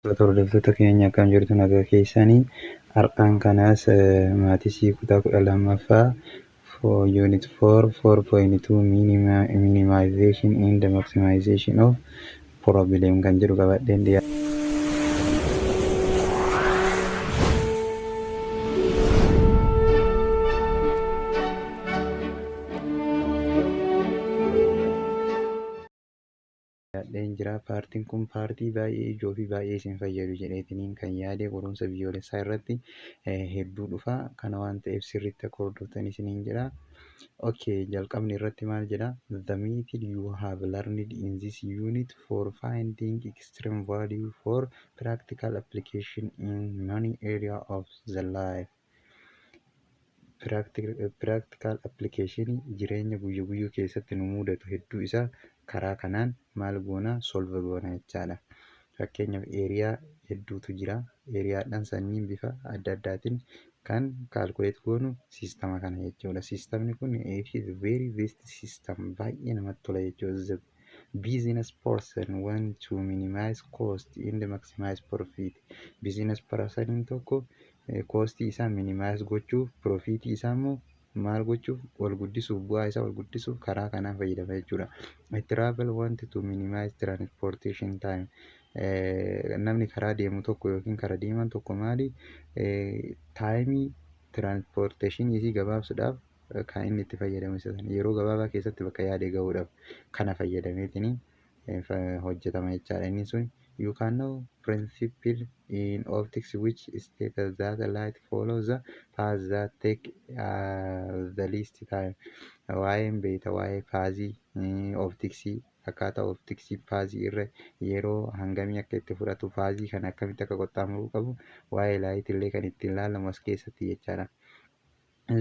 Hordoftoota keenya, akkam jirtu? Nagaa keessanii? Har'aan kanaas mathsii kutaa 12ffaa, unit 4, 4.2, minimization and maximization of problem kan jedhu qabadheen dhiyaadheen jira. Partiin kun partii baay'ee ijoo fi baay'ee isin fayyadu jedheetiniin kan yaade, qorumsa biyyoolessaa irratti hedduu dhufa. Kana waan ta'eef sirriitti akka hordoftan isiniin jedha. Okay, jalqabni irratti maal jedha? The method you have learned in this unit for finding extreme value for practical application in many area of the life. Practical application jireenya guyyaa guyyuu keessatti nu mudatu hedduu isaa karaa kanaan maal goona? Solve goona jechaadha. Fakkeenyaaf, area hedduutu jira. Areadhaan sanyiin bifa adda addaatiin kan calculate goonu systema kana jechuudha. Systemni kun it is very best system, baay'ee namatti tola jechuudha. The business person want to minimize cost and maximize profit. Business person tokko costii isaa minimize gochuuf, profitii isaa immoo maal gochuuf, ol guddisuuf, bu'aa isaa ol guddisuuf karaa kanaan fayyadama jechuudha. A travel want to minimize transportation time. Namni karaa deemu tokko yookiin karaa deeman tokko maali, timeii transportationii isii gabaabsuudhaaf kan inni itti fayyadamu isa sana, yeroo gabaabaa keessatti bakka yaade gahuudhaaf kana fayyadameetini hojjetama jechaadha. Inni sun you can know principle in optics which states that light follows the path that take the least time. Waa'een beekta, waa'ee pathii opticsii, akkaataa opticsii pathii irra yeroo hangamii akka itti fudhatu, pathii kana akkamitti akka qaxxaamuruu qabu, waa'ee light illee kan ittiin ilaalamu as keessatti jechaadha. In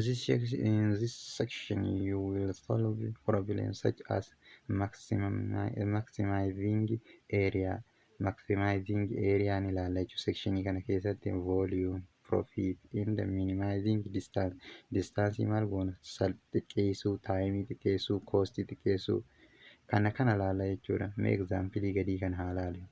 this section you will solve problems such as maximizing area. Maximizing area ni ilaalla jechuudha. Sectionii kana keessatti volume, profit and minimizing distance. Distance maal goona? Xiqqeessuu, timeii xiqqeessuu, costii xiqqeessuu, kana kana ilaalla jechuudha. Mee example gadii kana haa ilaallu.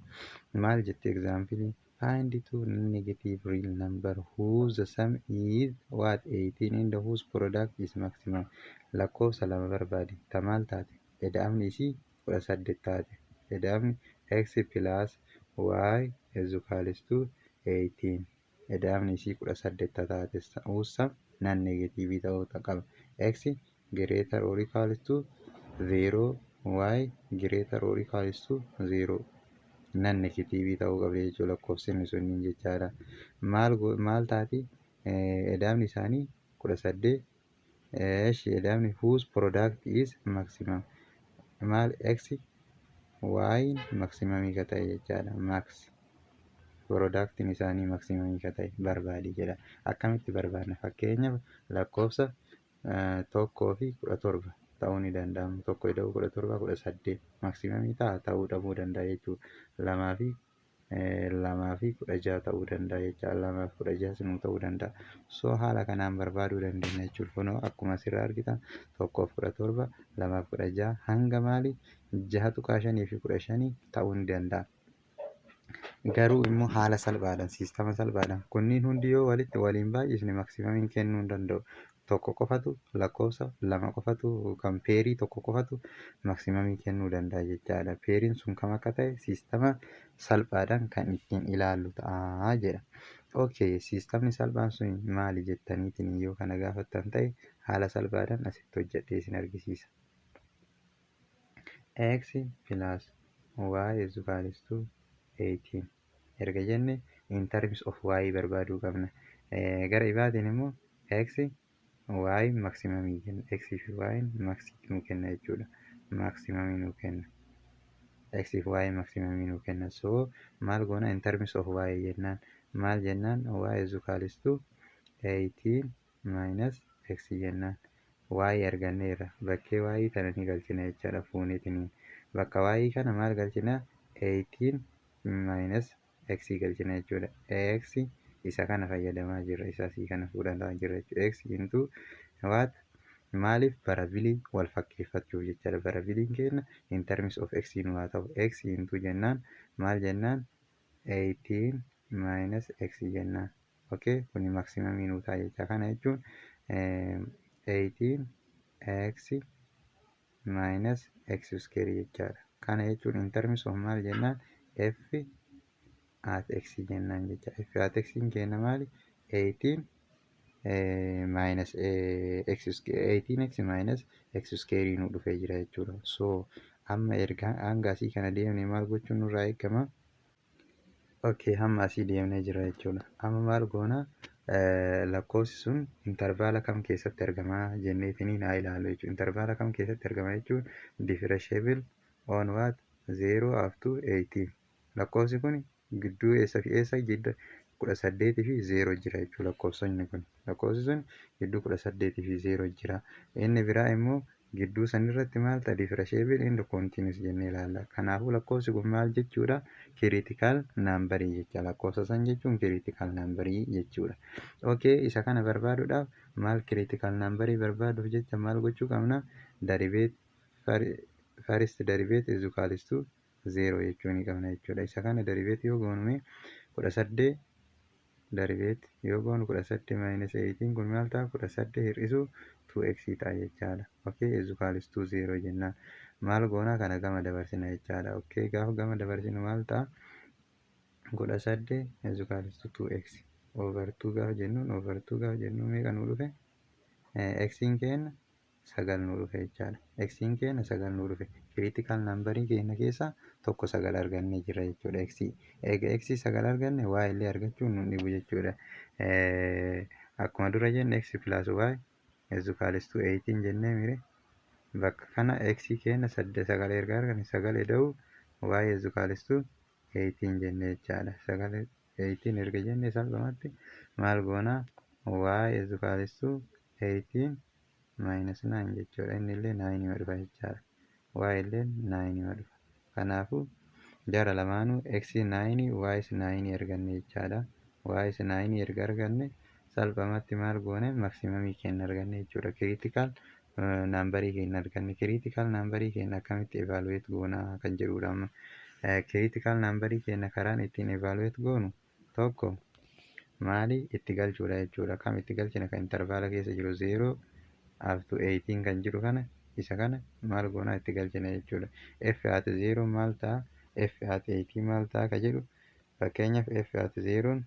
Maal jette example? Find two negative real number whose sum is what? 18 and whose product is maximum. Lakkoofsa lama barbaadi. Ta maal taate? Ida'amni isii 18 taate. Ida'amni x plus y is equals to 18. Ida'amni isii 18 taate. Whose sum non negative ta'uu qaba. X greater or equals to 0, y greater or equals to 0. Non negative ta'uu qaba jechuudha lakkoofsi sunniin jechaadha. Maal maal taati? Ida'amni isaanii 18. Eeshi, ida'amni whose product is maximum. Maal? X y maximumii ka ta'e jechaadha. Max productiin isaanii maximumii ka ta'e barbaadi jedha. Akkamitti barbaadna? Fakkeenyaaf, lakkoofsa 1 fi 17 ta'uu ni danda'ama. Tokko ida'uu 17 18 maximumii ta'a? Ta'uu dhabuu danda'a jechuudha. 2 fi 2 fi 16 ta'uu danda'a jecha, 2 fi 16 sinuu ta'uu danda'a. So haala kanaan barbaaduu dandeenya jechuudha. Kunoo akkuma asirraa argitan 1 fi 17, 2 fi 16, hanga maali, 6.5 fi 15 ta'uu ni danda'a. Garuu immoo haala salphaadhaan, systema salphaadhaan, kunniin hundi yoo walitti waliin baay'isne maximumiin kennuu hin danda'u. Tokko qofatu, lakkoofsa lama qofatu, kan pairii tokko qofatu maximumii kennuu danda'a jechaadha. Pairiin sun kam akka ta'e systema salphaadhaan kan ittiin ilaallu ta'a jedha. Okay, systemni salphaan sun maali jettaniitiin yoo kana gaafattan ta'e, haala salphaadhaan asitti hojjedhee isin argisiisa. X plus y is equals to 18 erga jenne, in terms of y barbaaduu qabna. Gara ibaatiin immoo x y maximumii kenna. X fi y maxii nuu kenna jechuudha. Maximumii nuu kenna. X fi y maximumii nuu kenna. So maal goona? In terms of y jennaan maal jennaan? Y is equals to 18 minus x jennaan. Y arganneerra. Bakkee y tana ni galchina jechaadha fuuneetiniin. Bakka y kana maal galchina? 18 minus x galchina jechuudha. X isa kana fayyadamaa jirra. Isa asii kana fudhataa jirra jechuudha. X into what? Maaliif? Variableii wal fakkeeffachuuf jechaadha. Variableiin keenya in terms of x nu haa ta'u. X into jennaan maal jennaan? 18 minus x jennaan. Okay, kuni maximumii nuu ta'a jecha. Kana jechuun 18 x minus x square jechaadha. Kana jechuun in terms of maal jennaan? F at x jennaan jecha. F at x kenna maali? 18 minus x, 18x minus x square nu dhufee jira jechuudha. So amma erga hanga asii kana deemne maal gochuun nurraa eegama? Okay, hamma asii deemnee jira jechuudha. Amma maal goona? Lakkoofsi sun intervala kam keessatti argama jenneetiniin haa ilaallu jechuudha. Intervala kam keessatti argama jechuun differentiable on what? 0 up to 18. Lakkoofsi kun gidduu eessa fi eessa jidda? 18 fi 0 jira jechuudha lakkoofsonni kun. Lakkoofsi sun gidduu 18 fi 0 jira. Inni biraa immoo gidduu sanirratti maal ta'a? Differentiable and continuous jennee ilaalla. Kanaafuu lakkoofsi kun maal jechuudha? Critical number jecha. Lakkoofsa san jechuun critical number jechuudha. Okay, isa kana barbaaduudhaaf maal, critical number barbaaduuf jecha maal gochuu qabna? Derivate, first derivate is equals to 0 jechuu ni qabna jechuudha. Isa kana derivate yoo goonume, 18 derivate yoo goonu, 18 minus 18 kun maal ta'a? 18 hir'isuu 2x ta'a jechaadha. Okay, is equals to 0 jennaan. Maal goona? Kana gama dabarsina jechaadha. Okay, gaafa gama dabarsinu maal ta'a? 18 is equals to 2x over 2 gaafa jennuun, over 2 gaafa jennuun meeqa nuu dhufe? X'n keenya 9 nuu dhufe jechaadha. X'n keenya 9 nuu dhufe. Critical numberii keenya keessaa tokko 9 argannee jira jechuudha. X eega x 9 arganne, y illee argachuun nu dhibu jechuudha. Akkuma dura jenne, x plus y is equals to 18 jennee mire, bakka kana x keenya sadde 9 erga arganne, 9 ida'u y is equals to 18 jenne jechaadha. 9 18 erga jenne, salphumatti maal goona? Y is equals to 18 minus 9 jechuudha. Inni illee 9 dhufa jechaadha. Y illee 9 dhufa. Kanaafuu jara lamaanuu x 9, y 9 arganne jechaadha. Y 9 erga arganne, salphumatti maal goone? Maximumii keenya arganne jechuudha. Critical numberii keenya arganne. Critical numberii keenya akkamitti evaluate goona kan jedhudha amma. Critical numberii keenya karaan ittiin evaluate goonu tokko maali? Itti galchuudha jechuudha. Kam itti galchina? Kan intervala keessa jiru 0 up to 18 kan jiru kana, isa kana maal goonaa? Itti galchina jechuudha. F at 0 maal ta'a? F at 18 maal ta'a ka jedhu, fakkeenyaaf f at 0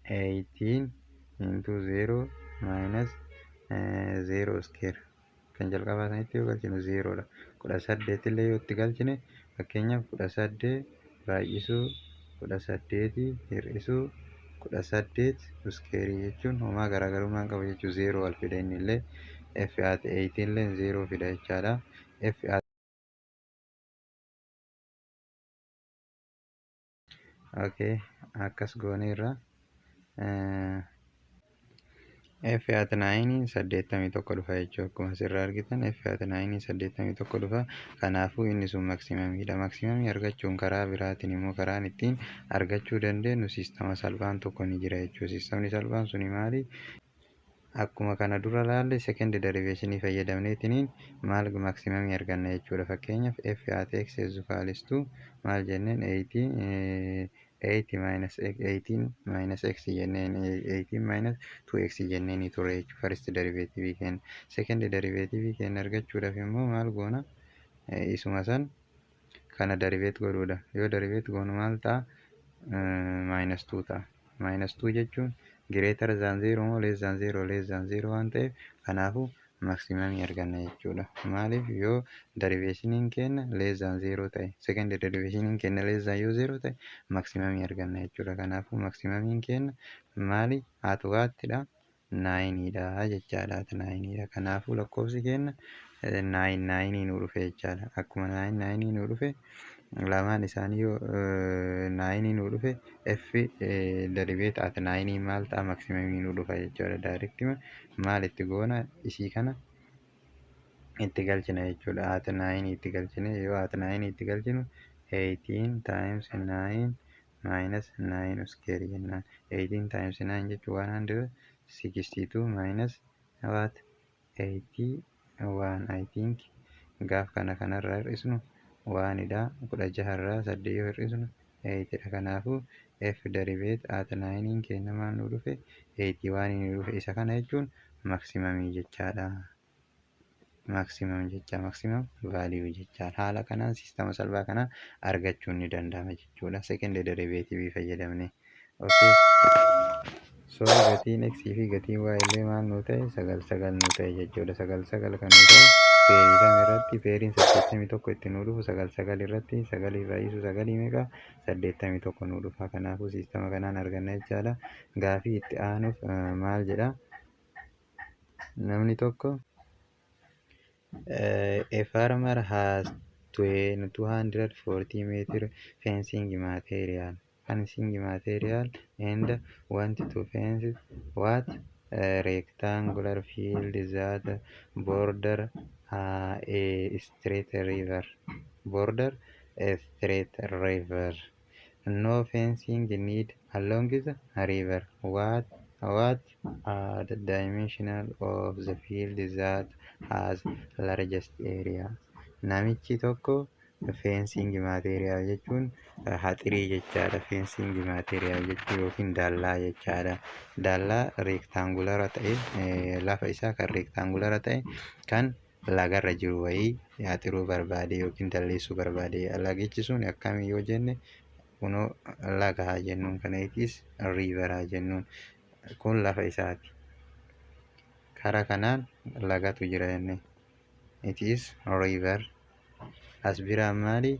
18 into 0 minus 0 square kan jalqabaa sanitti yoo galchinu 0 dha. 18 illee yoo itti galchine, fakkeenyaaf 18 baay'isuu 18 hir'isuu 18 square jechuun homaa garaagarummaa hin qabu jechuudha. 0 wal fida, inni illee f at 18 illee 0 fida jechaadha. F at, okay, akkas gooneerra. F at 9 81 dhufa jechuudha. Akkuma asirraa argitan, f at 9 81 dhufa. Kanaafuu inni sun maximumiidha. Maximumii argachuun karaa biraatiin immoo karaan ittiin argachuu dandeenyu systema salphaan tokko ni jira jechuudha. Systemni salphaan suni maali? Akkuma kana dura laalle, second derivation fayyadamneetiniin maal, maximumii arganna jechuudha. Fakkeenyaaf f at x is equals to maal jenneen? 18 8 minus 18 minus x jenneen, 18 minus 2x jenneen ture jechuudha first derivative keenya. Second derivative keenya argachuudhaaf immoo maal goona? Isuma san kana derivate godhuudha. Yoo derivate goonu maal ta'a? Minus 2 ta'a. Minus 2 jechuun greater than 0 moo less than 0? Less than 0 waan ta'eef, kanaafuu maximumii arganna jechuudha. Maaliif? Yoo derivationiin keenya less than 0 ta'e, second derivationiin keenya less than yoo 0 ta'e, maximumii arganna jechuudha. Kanaafuu maximumiin keenya maali? At whattidha? Nineiidha jechaadha. At nineiidha. Kanaafuu lakkoofsi keenya nine nineii nuu dhufe jechaadha. Akkuma nine nineii nuu dhufe, lamaan isaanii yoo nineii nuu dhufe, f derivate at nineii maal ta'a? Maximumii nuu dhufa jechuudha. Directima maal itti goona? Isii kana itti galchina jechuudha. At nineii itti galchine, yoo at nineii itti galchinu, 18 times 9 minus 9 square jennaan. 18 times 9 jechuun 162 minus what? 81, I think. Gaaf kana kanarraa hir'isnu waanidha. 16 irraa 8 yoo hir'isnu 8 dha. Kanaafuu f derivate at 9 keenya maal nu dhufe? 81 nu dhufe. Isa kana jechuun maximumii jechaadha. Maximum jecha, maximum value jechaadha. Haala kanaan systema salphaa kana argachuun ni danda'ama jechuudha. Second derivative fayyadamne. Okay. So gatiin x fi gatiin y illee maal nu ta'e? Sagal sagal nu ta'e jechuudha. Sagal sagal kan nu ta'e pairii kam irratti? Pairiin 81 itti nu dhufu sagal sagal irratti. Sagalii baay'isu sagalii meeqa? 81 nu dhufa. Kanaafuu systema kanaan arganna jechaadha. Gaafii itti aanuuf maal jedha? Namni tokko, a farmer has 240 meter fencing material and want to fence what? A rectangular field that border a straight river, border a straight river. No fencing need along the river. What are the dimensional of the field that has largest area? Namichi tokko fencing material jechuun haxirii jechaadha. Fencing material jechuun yookiin dallaa jechaadha. Dallaa rectangular ta'e, lafa isaa kan rectangular ta'e kan lagarra jiru wayii haxiruu barbaade yookiin dalleessuu barbaade. Lagichi sun akkamii yoo jenne, kunoo laga haa jennuun, kana it river haa jennuun, kun lafa isaati. Kara kanaan lagatu jira jenne, it is river. As biraan maali?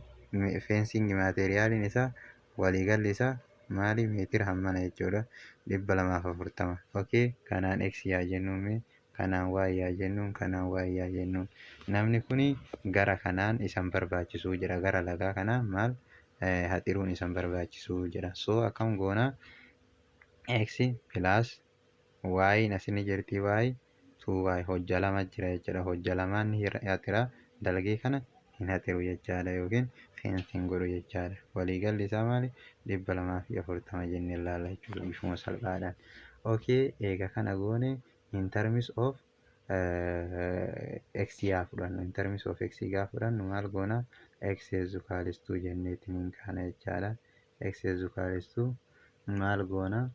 Fencing materialiin isaa waliigalli isaa maali? Meetira hammana jechuudha, 240. Okay, kanaan x yaa jennuun, kanaan y yaa jennuun, kanaan y yaa jennuun. Namni kuni gara kanaan isan barbaachisuu jedha. Gara lagaa kanaan maal haxiruun isan barbaachisuu jedha. So akkam goona? X plus y asini jirti, y 2y hojja lama jira jechuudha. Hojja lamaan ni haxira, dalgee kana hin haxiru jechaadha yookiin fencing godhu jechaadha. Waliigalli isaa maali? 240 jennee ilaalla jechuudha bifuma salphaadhaan. Okay, eega kana goone, in terms of x yaa fudhannu. In terms of x gaa fudhannu maal goona? X is equals to jenneetiin kaana jechaadha. X is equals to maal goona?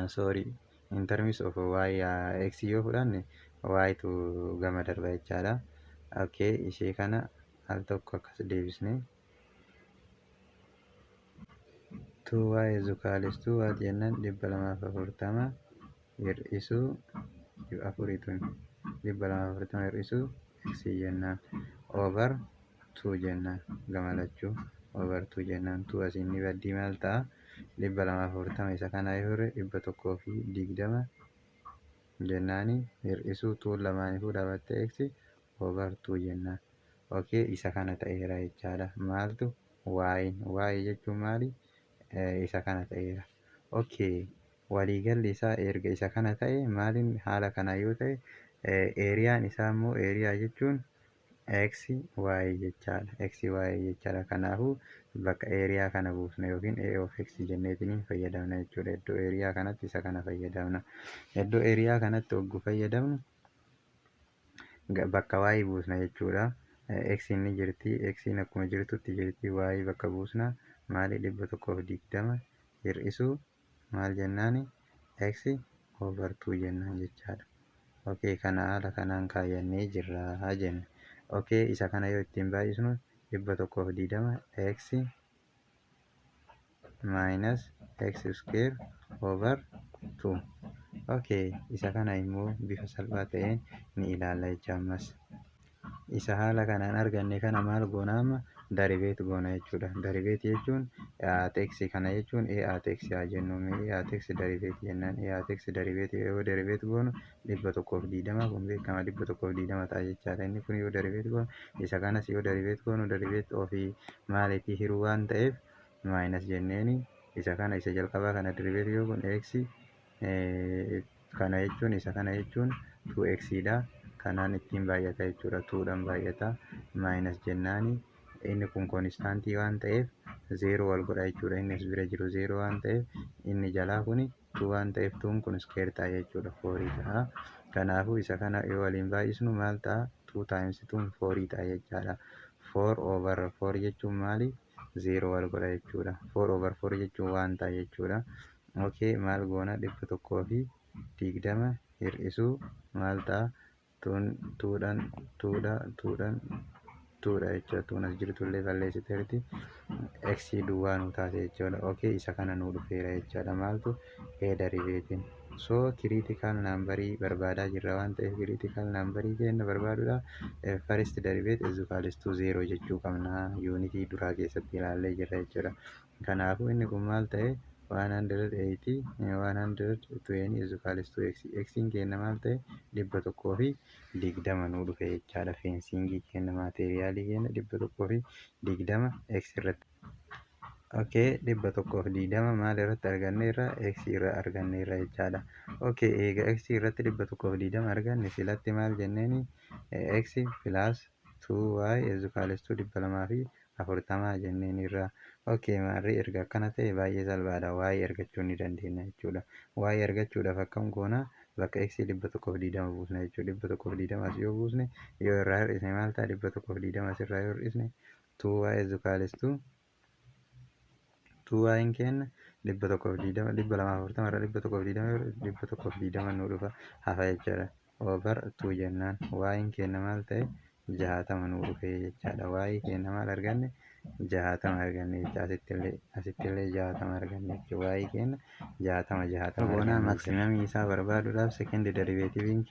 Sorry, in terms of y, x yoo fudhanne y tu gama darba jechaadha. Okay, ishee kana al tokko akkas deebisne, 2y is equals to what jennaan, 240 hir'isuu afurii tun, 240 hir'isuu x jennaan, over 2 jennaan, gama lachuu over 2 jennaan, 2 asiin ni baddii. Maal ta'a? 240 isa kana yoo hirre 120 jennaani, hir'isuu 2 lamaaniifuu dhaabattee x over 2 jennaan. Okay, isa kana ta'eera jechaadha. Maaltu? Y y jechuun maali? Isa kana ta'eera. Okay, waliigalli isaa erga isa kana ta'e, maaliin haala kana yoo ta'e, areaan isaa immoo, area jechuun x y jechaadha. X y jechaadha. Kanaafuu bakka area kana buusna yookiin a of x jenneetiin fayyadamna jechuudha. Iddoo area kanatti isa kana fayyadamna. Iddoo area kanatti hogguu fayyadamnu bakka y buusna jechuudha. X ni jirti, x akkuma jirtutti jirti, y bakka buusna maali? 120 hir'isuu maal jennaani? X over 2 jennaan jechaadha. Okay, kana haala kanaan kaayyannee jirra jenne. Okay, isa kana yoo ittiin baay'isnu 120 x minus x square over 2. Okay, isa kana immoo bifa salphaa ta'een ni ilaalla jecha ammas. Isa haala kanaan arganne kana maal goona amma? Derivate goona jechuudha. Derivate jechuun at x kana jechuun a at x haa jennu. A at x derivate jennaan, a at x derivate yoo derivate goonu 120, kun beekama, 120 ta'a jechaadha. Inni kun yoo derivate goonu, isa kanas yoo derivate goonu, derivate ofii maaliitii hiruu waan ta'eef minus jenneeni. Isa kana, isa jalqabaa kana derivate yoo goonu, x kana jechuun, isa kana jechuun 2x dha. Kanaan ittiin baay'ata jechuudha. 2dhaan baay'ata, minus jennaani, inni kun constantii waan ta'eef zeeroo wal godha jechuudha. Inni as bira jiru zeeroo waan ta'eef, inni jalaa kun 2 waan ta'eef 2 kun square ta'a jechuudha. 4 ta'a. Kanaafuu isa kana yoo waliin baay'isnu maal ta'a? 2 times 2 4 ta'a jechaadha. 4 over 4 jechuun maali? Zero wal godha jechuudha. 4 over 4 jechuun waan ta'a jechuudha. Okay, maal goona? 120 hir'isuu maal ta'a? Twodhaan twodha, twodhaan twodha jechuudha. Twon as jirtullee balleessiteerti. X duwwaa nu taate jechuudha. Okay, isa kana nu dhufeera jechuudha. Maaltu? A derivativeiin. So critical numberii barbaadaa jirra waan ta'eef, critical numberii keenya barbaaduudhaaf first derivative is equals to zero jechuu qabna. Unitii duraa keessatti ilaallee jirra jechuudha. Kanaafuu inni kun maal ta'e? 180, 120 is equals to x. X'n keenya maal ta'e? 120 nuu dhufe jechaadha. Fencingii keenya, materialii keenya 120 x irratti. Okay, 120 maal irratti arganneerra? X irra arganneerra jechaadha. Okay, eega x irratti 120 arganne, silatti maal jenneeni? X plus 2y is equals to 240 jenneen irra. Okay, maarree erga akkana ta'e baay'ee salphaadha. Y argachuu ni dandeenya jechuudha. Y argachuudhaaf akkam goona? Bakka x 120 buusna jechuudha. 120 as yoo buusne, yoo irraa hir'isne maal ta'a? 120 asirraa yoo hir'isne, 2y is equals to 2y keenya 120, 240 irraa 120, 120 nu dhufa hafa jechuudha. Over 2 jennaan y keenya maal ta'e? 60 nu dhufe jechaadha. Y keenya maal arganne? 60 arganne jecha. Asittillee 60 arganne jechuudha. Y keenya 60, 60 goona. Maximumii isaa barbaaduudhaaf second derivativeiin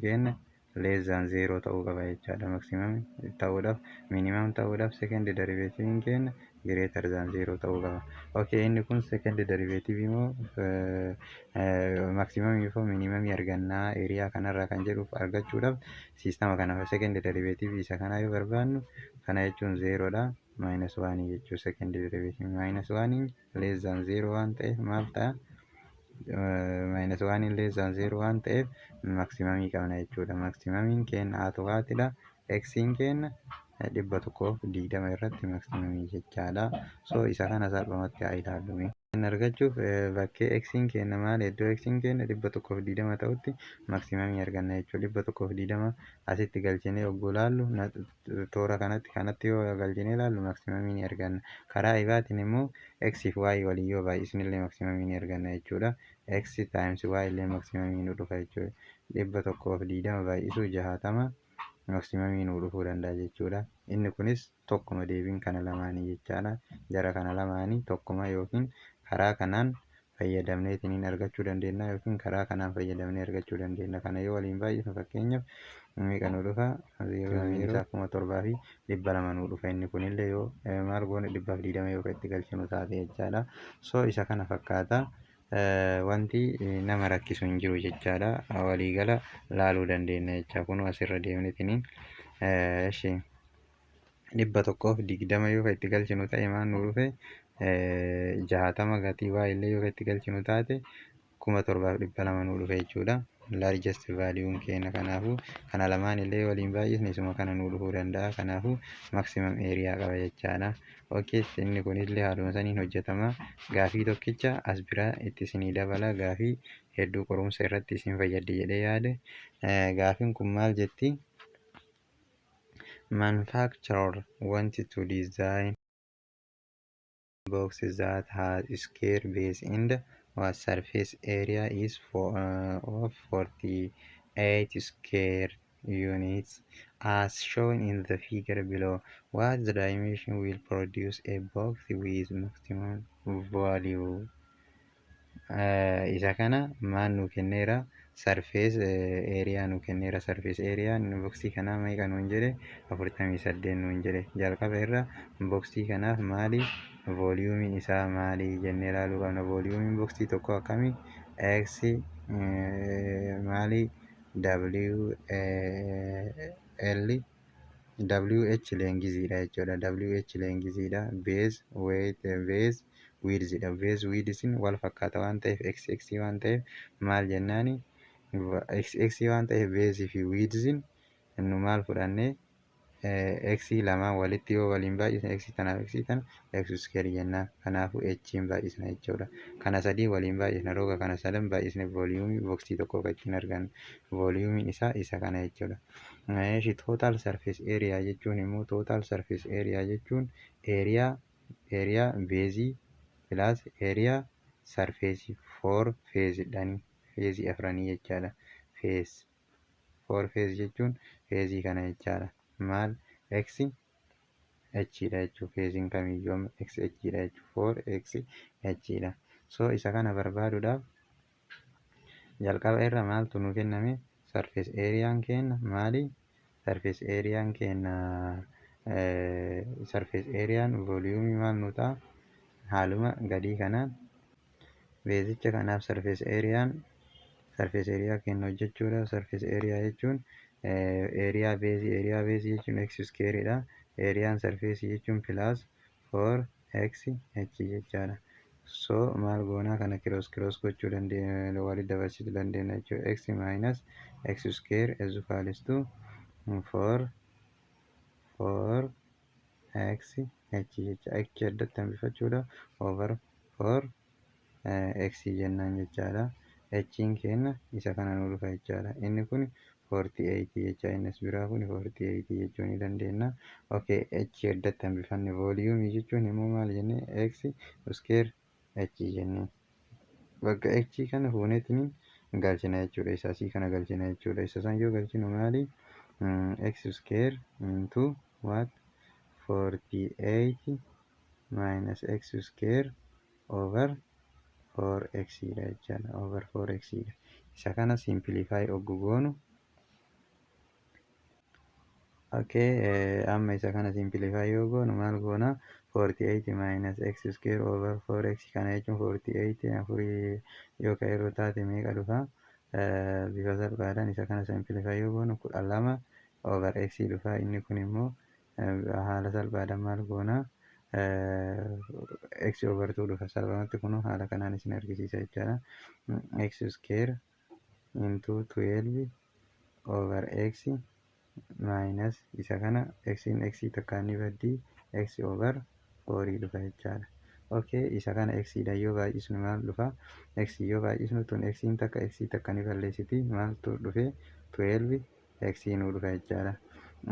keenya less than zero ta'uu qaba jechaadha. Maximum ta'uudhaaf, minimum ta'uudhaaf second derivativeiin keenya greater than zero ta'uu qaba. Okay, inni kun second derivative immoo maximumii fi minimumii argannaa area kanarraa kan jedhuuf argachuudhaaf, systema kana second derivative isa kanaa yoo barbaannu, kana jechuun zerodha minus one jechuu. Second derivative minus one less than zero waan ta'eef maal ta'a? Minus one less than zero waan ta'eef maximumii qabna jechuudha. Maximumiin keenya haa waatidha. Xiin keenya 120 irratti maximumii jechaadha. So isa kana salphumatti haa ilaallu. Argachuuf bakkee xiin keenya maal, iddoo xiin keenya 120 ta'utti maximumii arganna jechuudha. 120 asitti galchinee yogguu ilaallu, toora kanatti yoo galchinee ilaallu, maximumii ni arganna. Karaa ibaatiin immoo x fi y walii yoo baay'isnillee maximumii ni arganna jechuudha. X times y illee maximumii nu dhufa jechuudha. 120 baay'isuu 60 maximumii nu dhufuu danda'a jechuudha. Inni kunis tokkuma, deebiin kana lamaanii jechaadha. Jara kana lamaanii tokkuma, yookiin karaa kanaan fayyadamneetiniin argachuu dandeenya yookiin karaa kanaan fayyadamnee argachuu dandeenya. Kana yoo waliin baay'isnu, fakkeenyaaf meeqa nu dhufa? Zero zero 7200 nu dhufa. Inni kunillee yoo maal goone, 120 yoo itti galchinu taate jechaadha. So isa kana fakkaata. Wanti nama rakkisu hin jiru jechaadha. Waliigala laaluu dandeenya jecha. Kun asirra deemnetiniin ishi 120 yoo itti galchinu ta'e maal nu dhufe? 60 gatii waa illee yoo itti galchinu taate, 7200 nu dhufe jechuudha. Largest valueun keenya kanaafuu kana lamaan illee waliin baay'isne isuma kana nu dhufuu danda'a. Kanaafuu maximum area qaba jechaadha. Okay, inni kunillee haaluma saniin hojjetama. Gaafii tokkicha as biraa itti isinii dabala, gaafii hedduu qorumsa irratti isin fayyaddi jedhee yaade. Gaafiin kun maal jetti? Manufacturer wanted to design box that has square base and what surface area is of 48 square units as shown in the figure below. What the dimension will produce a box with maximum value? Isa kana maal nu kenneera? Surface area nu kenneera. Surface area boxii kanaa meeqa nuun jedhe? 48 nuun jedhe. Jalqaba irra boxii kanaaf maali, volumeiin isaa maali jennee ilaaluu qabna. Volumeiin boxii tokko akkamii? X maali, W L W H lengthiidha jechuudha. W H lengthiidha, base weight, base widthiidha. Base widthiin wal fakkaata waan ta'eef, x x waan ta'eef, maal jennaani, x x waan ta'eef, baseii fi widthiin nu maal fudhannee X lamaan walitti yoo waliin baay'isne, x tanaaf x tana x square jennaan. Kanaafuu h baay'isna jechuudha. Kana sadii waliin baay'isna, roga kana sadan baay'isne volume boxii tokko kan ittiin argannu. Volumeiin isaa isa kana jechuudha. Eeshi, total surface area jechuun immoo, total surface area jechuun area baseii plus area surface four faceiidhaani, faceii afranii jechaadha. Face four face jechuun faceii kana jechaadha. Maal, x h dha jechuudha. Faceiin kamiyyuu amma x h dha jechuudha. Four x h dha. So isa kana barbaaduudhaaf jalqaba irra maaltu nu kenname? Surface areaan kenna maali? Surface areaan kenna, surface areaan volume maal nu ta'a? Haaluma gadii kanaan baseicha kanaaf surface areaan, surface area kenna hojjechuudhaaf, surface area jechuun area baseii, area baseii jechuun x square dha. Areaan surface jechuun plus 4 x h jechaadha. So maal goonaa? Kana cross cross gochuu dandeenya, walitti dabarsuu dandeenya jechuudha. X minus x square is equals to 4 4 x h jecha. H addatti hambifachuudha, over 4 x jennaan jechaadha. H'n keenya isa kana nu dhufa jechaadha. Inni kun 48 jecha, innis biraa kun 48 jechuu ni dandeenya. Okay, h addatti hambifanne. Volume jechuun immoo maal jenne? X square h jenne. Bakka h kana fuuneetiin galchina jechuudha. Isa asii kana galchina jechuudha. Isa san yoo galchinu maali? X square into what? 48 minus x square over 4x dha jechaadha. Over 4x dha. Isa kana simplify oggu goonu, okay, amma isa kana simplify yoo goonu maal goona? 48 minus x square over 4x kana jechuun 48 afurii yoo ka irra taate meeqa dhufa? Bifa salphaadhaan isa kana simplify yoo goonu 12 over x dhufa. Inni kun immoo haala salphaadhaan maal goona? X over 2 dhufa. Salphumatti kun haala kanaan isin argisiisa jechaadha. X square into 12 over x minus isa kana, x in x takkaan ni baddii, x over 4 dhufa jechaadha. Okay, isa kana x dha yoo baay'isnu maal dhufa? X yoo baay'isnu tun x takka x takka ni balleessiti. Maaltu dhufe? 12 x nuu dhufa jechaadha.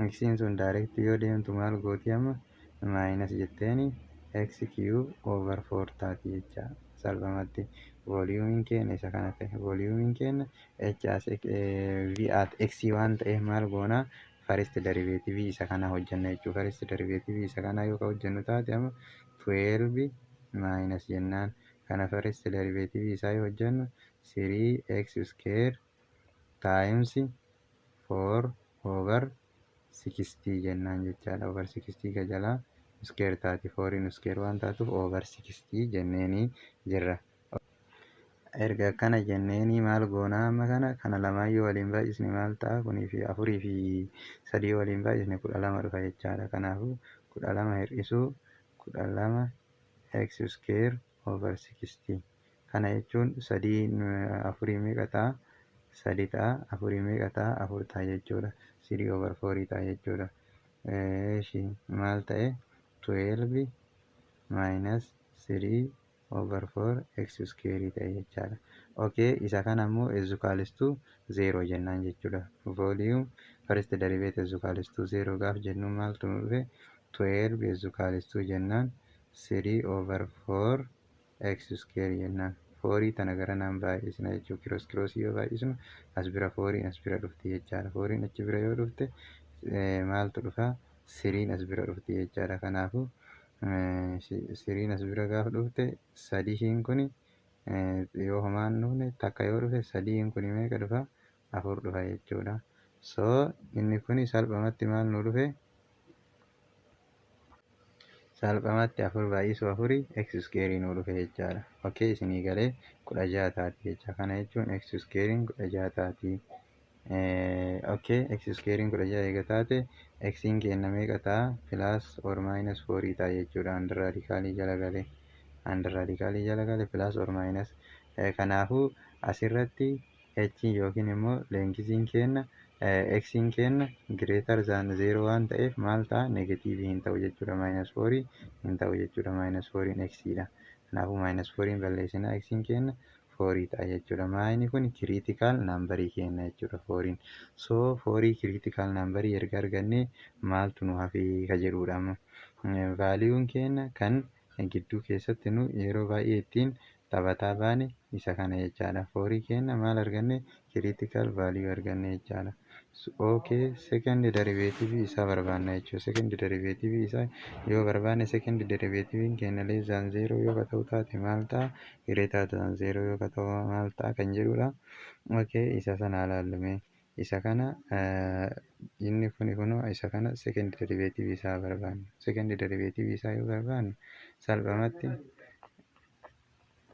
X sun direct yoo deemtu maal gooti? Amma minus jetteeni x cube over 4 taati jecha. Salphumatti volumeiin keenya isa kana ta'e. Volumeiin keenya h as v at x waan ta'eef maal goona? First derivative isa kana hojjenna jechuudha. First derivative isa kana yoo ka hojjennu taate, amma 12 minus jennaan, kana first derivative isaa yoo hojjennu 3x square times 4 over 16 jennaan jechaadha. Over 16 ka jalaa square taati, 4 square waan taatuuf over 16 jenneeni jirra. Erga akkana jenneeni maal goonaa? Amma kana lamaan yoo waliin baay'isne maal ta'a? Kunii fi afurii fi sadii waliin baay'isne 12 dhufa jechaadha. Kanaafuu 12 hir'isuu 12 x square over 16 kana jechuun sadii afurii meeqa ta'a? Sadi ta'a. Afurii meeqa ta'a? Afur ta'a jechuudha. 3 over 4 ta'a jechuudha. Eeshi, maal ta'e? 12 minus 3 over 4 x square ta'e jechaadha. Okay, isa kana immoo is equals to 0 jennaan jechuudha. Volume first derivative is equals to 0 gaaf jennu maaltu nu dhufe? 12 is equals to jennaan 3 over 4 x square jennaan. Fourii tana gara naan baay'isna jechuudha. Cross crossii yoo baay'isnu as bira fouriin as bira dhufti jechaadha. Fouriin achi bira yoo dhufte maaltu dhufa? Threen as bira dhufti jechaadha. Kanaafuu threen as bira gaafa dhufte, sadiin kun yoo homaan dhufne, takka yoo dhufe, sadiin kun meeqa dhufa? Afur dhufa jechuudha. So inni kun salphumatti maal nu dhufe? Salphumatti afur baay'isuu afurii x square nu dhufe jechaadha. Okay, isinii galee? 16 taati jecha. Kana jechuun x square 16 taati. Okay, x square 16 eega taate, x keenya meeqa ta'a? Plus or minus 4 ta'a jechuudha. Under radicalii jala galee. Under radicalii jala gale plus or minus. Kanaafuu asirratti h yookiin immoo lengthiin keenya Xiin keenya greater than zero waan ta'eef maal ta'a? Negative hin ta'u jechuudha. Minus fourii hin ta'u jechuudha. Minus fouriin xiidha. Kanaafuu minus fouriin balleessinaa, xiin keenya fourii ta'a jechuudha. Maayini kun critical numberii kenna jechuudha fouriin. So fourii critical numberii erga argannee maaltu nu hafee ka jedhudha amma. Valueun keenya kan gidduu keessatti nu yeroo baay'ee ittiin taphataa baane isa kana jechaadha. Fourii keenya maal arganne? Critical value arganne jechaadha. Okay, second derivative isaa barbaanna jechuudha. Second derivative isaa yoo barbaanne, second derivative keenya less than zero yoo ka ta'u taate maal ta'a? Greater than zero yoo ka ta'u maal ta'a kan jedhudha. Okay, isa sana ilaallume. Isa kana inni kuni kunoo isa kana second derivative isaa barbaanna. Second derivative isaa yoo barbaanne, salphumatti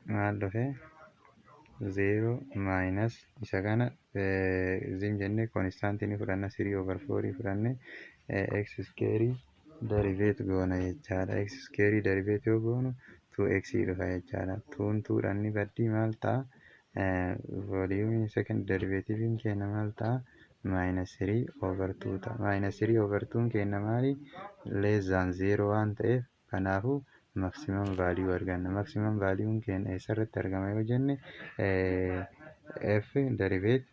maal dhufe? Zero minus isa kana zim jennee constantii ni fudhanna, three over fourii fudhanne x square derivate goona jechaadha. X square derivate yoo goonu 2x dhufa jechaadha. Twon twodhaan ni baddii, maal ta'a? Volume second derivative keenya maal ta'a? Minus 3 over 2 ta'a. Minus 3 over 2 keenya maali? Less than 0 waan ta'eef, kanaafuu maximum value arganna. Maximum value keenya eessarratti argama yoo jenne, f derivate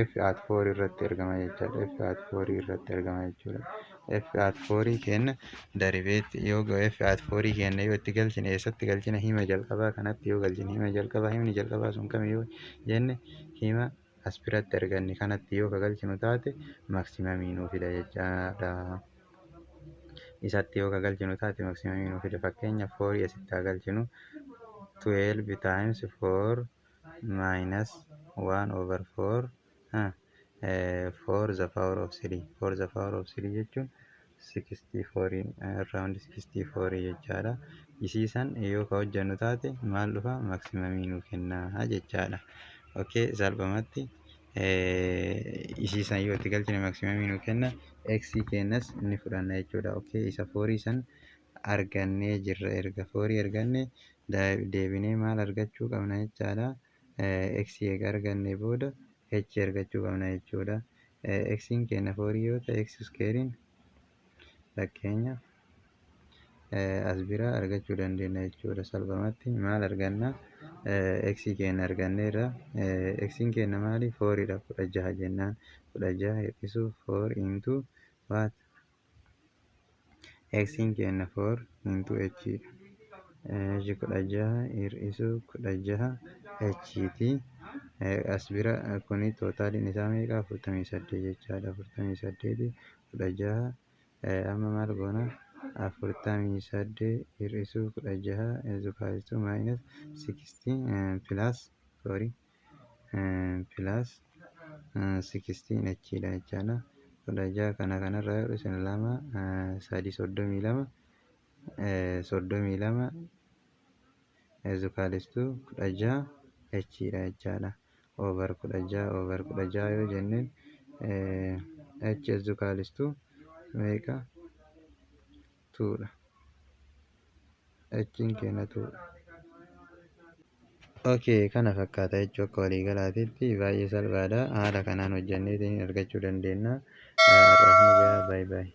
f at 4 irratti argama jechaadha. F at 4 irratti argama jechuudha. F at 4 keenya derivate yoo f at 4 keenya yoo itti galchine, eessatti galchina? Hima jalqabaa kanatti yoo galchine, hima jalqabaa, himni jalqabaa sun kami yoo jenne, hima as biratti arganne kanatti yoo ka galchinu taate maximumii nuu fida jechaadha. Isatti yoo ka galchinu taate maximumii nuu fida. Fakkeenya fourii asitti haa galchinu. 12 times 4 minus 1 over 4, 4 the power of 3. 4 the power of 3 jechuun 64, around 64 jechaadha. Isii san yoo ka hojjennu taate maal dhufa? Maximumii nuu kennaa jechaadha. Okay, salphumatti isii san yoo itti galchine maximumii nuu kenna. X kennas ni fudhanna jechuudha. Okay, isa fourii san argannee jirra. Erga fourii arganne deebinee maal argachuu qabna jechaadha? X eega arganne booda h argachuu qabna jechuudha. X keenya fourii yoo ta'e, x squarein fakkeenya as bira argachuu dandeenya jechuudha. Salphumatti maal arganna? X keenya arganneerra. X keenya maali? Fouriidha. 16 jennaan, 16 hir'isuu four into what? X keenya four into h dha. 16 hir'isuu 16 h. As bira kuni totaliin isaa meeqa? 48 jechaadha. 48, 16. Amma maal goona? 48 hir'isuu 16 is equals to minus 16 plus, sorry, plus 16 h dha jechaadha. 16 kana kanarraa hir'isne, lama, sadi, 32, 32 is equals to 16 h dha jechaadha. Over 16 over 16 yoo jenneen, h is equals to meeqa? Twodha. H'n keenya twodha. Okay, kana fakkaata jechuu. Akka waliigalaatitti baay'ee salphaadha. Haala kanaan hojjenneetiin argachuu dandeenya. Har'aaf nu gahaa. Baay'ee baay'ee.